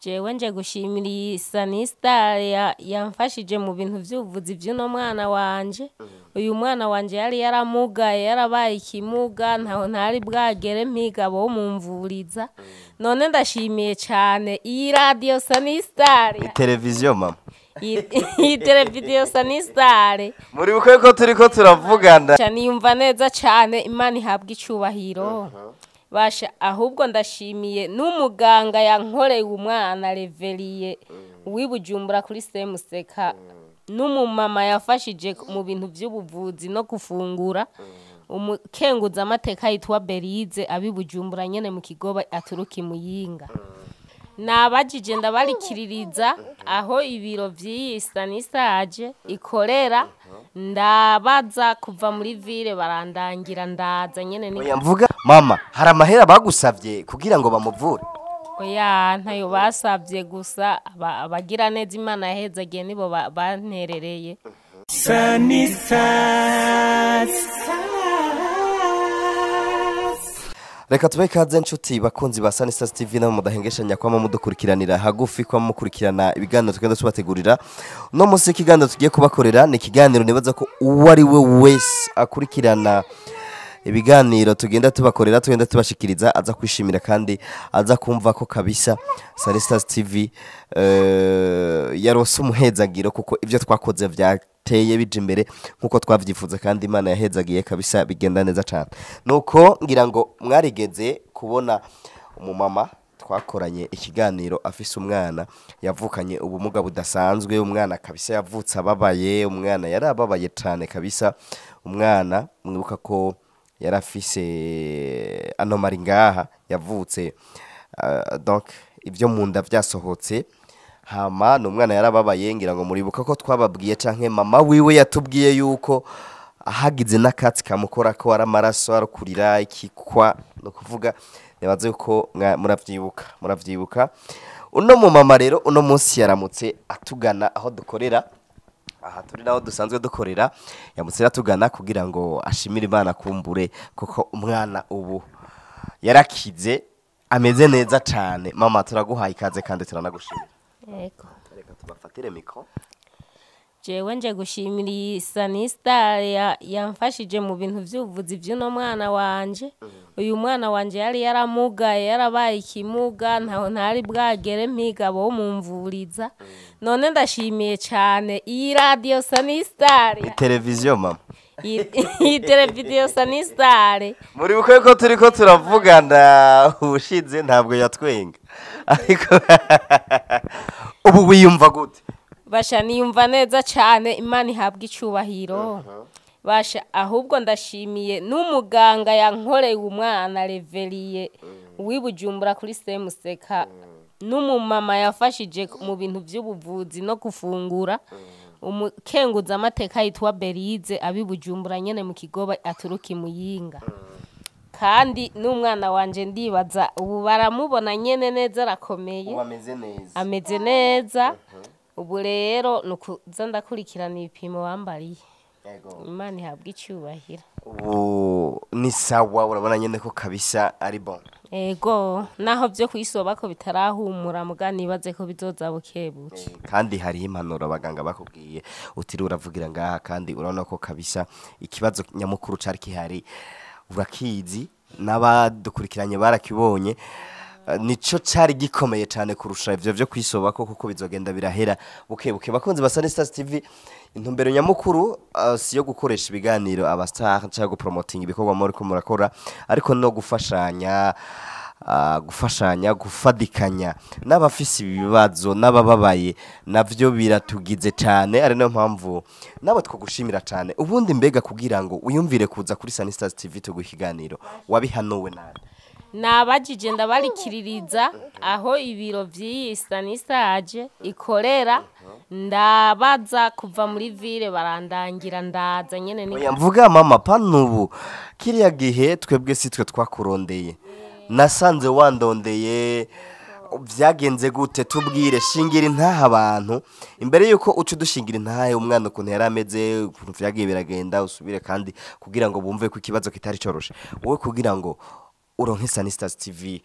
Jewe nje gushimira iyi Sanista yamfashije mu bintu vy'ubuvuzi vy'uno mwana wanje. Uyu mwana wanje yari yaramugaye, yarabaye ikimuga, ntaho ntari bwagere mpiga bo mumvuriza. None ndashimiye cane iyi radio Sanista. Televiziyo, mama. Iyi televiziyo Sanista. Muri bukwe ko turiko turavugana. Niyumva neza cane, Imana ihabwa icubahiro. Basha, ahubwo ndashimiye n'umuganga yankoreye umwana Reveriye w'iBujumbura kuri Semuseka, n'umumama yafashije mu bintu vy'ubuvuzi no gufungura, umukenguza amateka yitwa Berize abiBujumbura nyene mu Kigoba, aturuka iMuyinga. Nabajije ndabarikiririza aho ibiro vy'iyi Sanisaje ikorera, ndabaza kuva muri ville barandangira, ndaza nyene ni Oya, mvuga mama, hari amahera bagusavye kugira ngo bamuvure? Oya, ntayo basavye, gusa abagira neza Imana yahezagiye nibo banterereye. Sunny Stars. Reka tube ikaze nshuti bakunzi ba Sunny Stars TV, nabo mudahengeshanya kwama mudukurikiranira hagufi, kwa mukurikirana ibiganiro tugenda tubategurira. Uno munsi ikiganiro tugiye kubakorera ni ikiganiro nibaza ko uwo ari we wese akurikirana ibiganiro tugenda tubakorera, tugenda tubashikiriza, aza kwishimira kandi aza kumva ko kabisa Sunny Stars TV yarose umuhezagiro, kuko ivyo twakoze vyateye bija imbere nkuko twavyifuza, kandi Imana yahezagiye kabisa, bigenda neza cane. Nuko ngira ngo mwarigeze kubona umumama twakoranye ikiganiro afise umwana yavukanye ubumuga budasanzwe, umwana kabisa yavutse ababaye, umwana yarababaye cane kabisa. Umwana mwibuka ko yarafise anomalie ngaha, yavutse donc ibyo mu nda vyasohotse. Hama ni umwana yarababaye. Ngira ngo muribuka ko twababwiye, canke mama wiwe yatubwiye yuko ahagize n'akatsi kamukora ko ari amaraso, arukurira ikikwa. No kuvuga nibaze yuko muravyibuka. Uno mu mama rero uno munsi yaramutse atugana aho dukorera, aha turi naho dusanzwe dukorera. Yamutse atugana kugira ngo ashimire Imana kumbure, kuko umwana ubu yarakize, ameze neza cane. Mama, turaguhaye ikaze kandi turanagushimira. Yego. Reka tubafatire micro. Jewe nje gushimira iyi Sanista yamfashije mu bintu vy'ubuvuzi vy'uno mwana wanje. Uyu mwana wanje yari yaramugaye, yarabaye ikimuga, ntaho ntari bwagere mpiga bo mumvuriza. None ndashimiye cane iyi radio Sanista. Televiziyo, mama. Iyi televiziyo Sanista. Muri bukwe ko turiko turavugana ubushize ntabwo yatwenga, ariko ubu wiyumva gute? Basha, niyumva neza cane, Imana ihabwa icubahiro. Basha, ahubwo ndashimiye n'umuganga yankoreye umwana Reveriye w'iBujumbura kuri Semuseka, n'umumama yafashije mu bintu vy'ubuvuzi no gufungura, umukenguza amateka yitwa Berize abiBujumbura nyene mu Kigoba, aturuka iMuyinga. Kandi n'umwana wanje ndibaza ubu baramubona nyene neza, arakomeye. Ubu ameze neza. Ameze neza. Ubu rero nukuza ndakurikirana ibipimo bambariye. Imana ihabwa icyubahiro. Ubu ni sawa, urabona nyene ko kabisa ari bon. Ego, naho byo kwisoba ko bitarahumura, muga nibaze ko bizoza bukebuke. Kandi hariho impanuro abaganga bakubwiye utiri uravugira ngaha, kandi urabona ko kabisa ikibazo nyamukuru cari kihari urakizi, n'abadukurikiranye barakibonye. Nico cari gikomeye cane kurusha ivyo vyo kwisoba ko, kuko bizogenda birahera buke buke. Bakunzi ba Sunny Stars TV, intumbero nyamukuru si yo gukoresha ibiganiro aba star cyangwa gupromoting ibikorwa muri ko murakora, ariko no gufashanya, gufashanya, gufadikanya n'abafise ibibazo n'abababaye, navyo biratugize cane. Ari nayo mpamvu nabo twogushimira cane. Ubundi mbega kugira ngo wiyumvire kuza kuri Sunny Stars TV tuguha ikiganiro, wabihanuwe nande? Nabajije ndabarikiririza aho ibiro vy'iyi Sanisaje ikorera, ndabaza kuva muri ville barandangira, ndaza nyene ni Oya, mvuga mama, panubu kiriya gihe twebwe si twe twakurondeye, nasanze wandondeye. Vyagenze gute? Tubwire, shingira intaha abantu imbere yuko uca udushingira intahe umwana ukuntu yari ameze, ukuntu vyagiye biragenda, usubire kandi kugira ngo bumve ko ikibazo kitari coroshe. Wowe kugira ngo uronke Sunny Stars TV.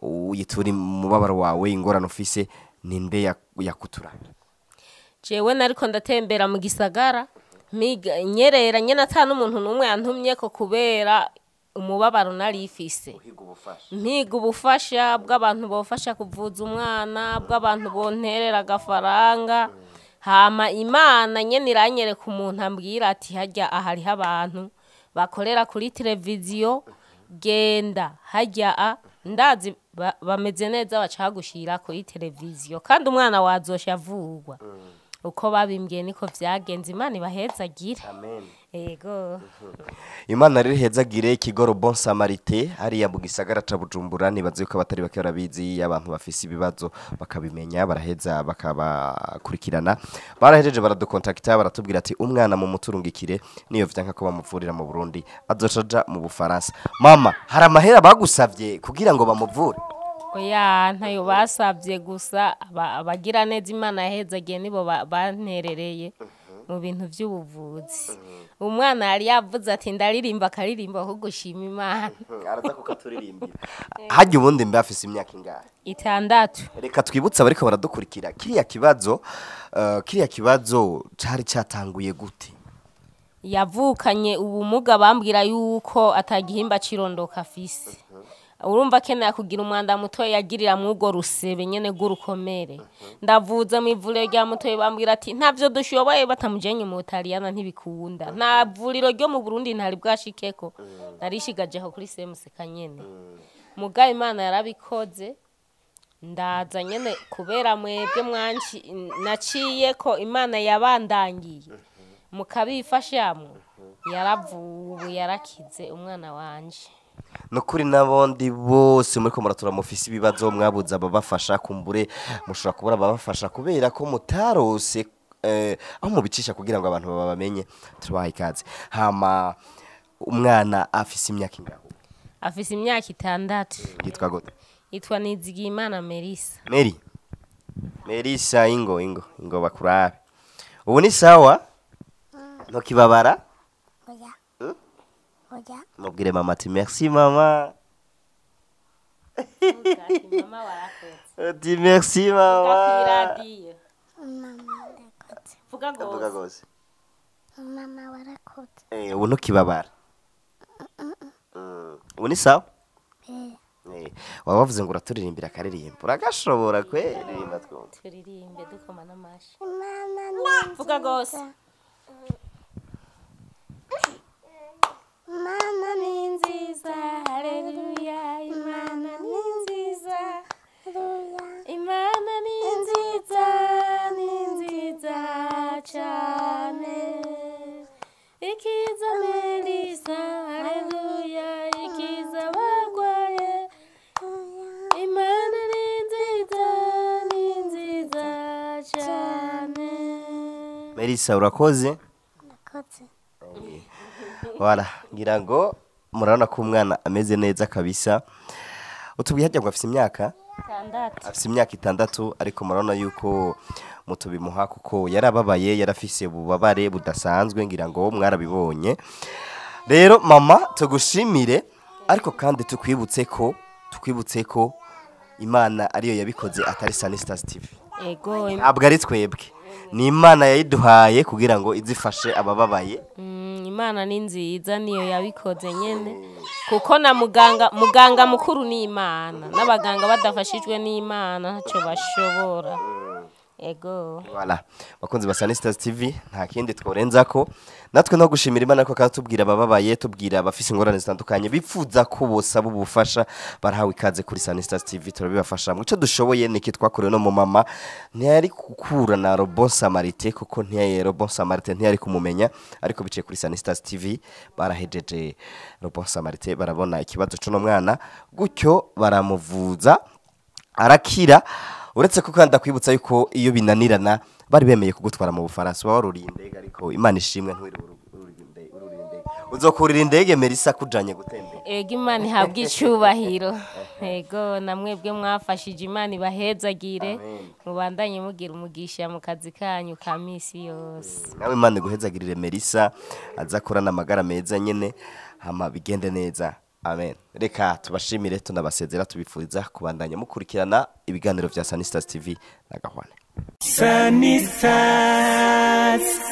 Uyitura umubabaro wawe, ingorane ufise, ninde yakutura? Jewe nariko ndatembera mu gisagara, miga nyerera nyene, ata n'umuntu n'umwe yantumye ko, kubera umubabaro nari ifise, mpiga ubufasha bw'abantu bofasha kuvuza umwana, bw'abantu bonterera agafaranga. Hama Imana nyene iranyereka umuntu, ambwira ati: "Harya ahariho abantu bakorera kuri televiziyo, genda harya a ndazi bameze neza, bacagushira kuri televiziyo kandi umwana wazosha avurwa." Uko babimbwiye niko vyagenze. Imana ibahezagire. Amen. Ego. Imana rero ihezagire ikigo Bon Samaritain hariya mu gisagara ca Bujumbura. Nibaze yuko abatari bake barabizi. Abantu bafise ibibazo bakabimenya, baraheza bakabakurikirana. Barahejeje baradukontakita, baratubwira ati: "Umwana mu muturungikire, niyo vyanka ko bamuvurira mu Burundi, azoca aja mu Bufaransa." Mama, hari amahera bagusavye kugira ngo bamuvure? Oya, ntayo basabye. Gusa abagira neza Imana yahezagiye nibo banterereye mu bintu by'ubuvuzi. Umwana yari yavuze ati: "Ndaririmba akaririmba ko gushima Imana." Araza kukaturirimbira harya. Ubundi mbe afise imyaka ingahe? 6. Reka twibutse abariko baradukurikira kiriya kibazo, kiriya kibazo cari cyatanguye gute? Yavukanye ubumuga, bambwira yuko atagihimba cirondoka afise. Urumva akeneye kugira umwanda muto yagirira mw'urwo rusebe nyene rw'urukomere. Ndavuza mu ivuriro rya Mutoyi, bambwira ati: "Ntavyo dushoboye, batamujanye mu Butaliyana ntibikunda." Nta vuriro ryo mu Burundi ntari bwashikeko, narishigajeho kuri semuseka nyene. Muga Imana yarabikoze, ndaza nyene kubera mwebwe mwanci naciye ko Imana yabandangiye mukabifashamwo. Yaravuwe, yarakize umwana wanje. Nukuri n'abondi bose muriko muratura, mufise ibibazo, mwabuze ababafasha, kumbure mushobora kubura ababafasha kubera ko mutarose aho mubicisha kugira ngo abantu babamenye, tubaha ikaze. Hama umwana afise imyaka ingahe? Afise imyaka 6. Yitwa gute? Yitwa Nizigiyimana Melissa. Mary, Melissa, ingo ingo ingo bakurabe. Ubu ni sawa, ntukibabara? Oya. Hmm? Oya. Mubwire mama ati: "Merci mama." Mama warakoze. Ati: "Merci mama." Kwiradiyo. Mama warakoze. Vuga Vuga gose. gose. Mama warakoze. Ubu ntukibabara? Ubu ni sawa? Eh. Waba wavuze ngo uraturirimbira akaririmbo, uragashobora kwe? Ririmba twumve. Turirimbe dukoma n'amashi. Imana ni Vuga gose. Imana ni Ni nziza, haleluya, Imana ni nziza. nziza. Imana ni nziza, ni nziza cyane. Ikiza Melisa, haleluya, ikiza abagwaye. Imana ni nziza, ni nziza cyane. Melissa, urakoze. Ndakoze. Wala ngira ngo murabona ko umwana ameze neza kabisa. Utubwiye harya ngo afise imyaka? 6. Afise imyaka 6, ariko murabona yuko mutubimuha kuko yarababaye, yarafise ububabare budasanzwe, ngira ngo mwarabibonye. Rero mama, tugushimire, ariko kandi tukwibutse ko Imana ariyo yabikoze, atari Sanistas TV. Ego. Ntabwo ari twebwe, ni Imana yayiduhaye kugira ngo izifashe abababaye. Imana ni nziza, niyo yabikoze nyene, kuko na muganga mukuru ni Imana, n'abaganga badafashijwe n'Imana ntacyo bashobora. Ego. Voilà. Bakunzi ba Sanistas TV, nta kindi tworenza ko natwe no gushimira Imana ko katubwira abababaye, tubwira abafise ingorane zitandukanye, bipfuza ko bosaba ubufasha, barahawe ikaze kuri Sanistas TV, turabibafasha mu ico dushoboye. Niki twakorewe no mu mama ntiyari gukura na Robot Samaritain, kuko ntiyari Robot Samaritain, ntiyari kumumenya, ariko biciye kuri Sanistas TV barahejeje Robot Samaritain, barabona ikibazo c'uno mwana, gutyo baramuvuza arakira. Uretse ko kandi akwibutsa yuko iyo binanirana bari bemeye kugutwara mu Bufaransa, uba waruriye indege, ariko Imana ishimwe ntiwiri ururiye indege. Uzokurira indege Melissa kujanye gutembera. Ego, Imana ihabwe icubahiro. Ego, namwebwe mwafashije, Imana ibahezagire. Amen. Mubandanye mugira umugisha mu kazi kanyu ka misi yose. Nawe Imana iguhezagirire Melissa, aza akorana amagara meza nyene, hama bigende neza. Amen. Reka tubashimire, tunabasezera, tubifuriza kubandanya mukurikirana ibiganiro vya Sunny Stars TV na Gahwane. Sunny Stars.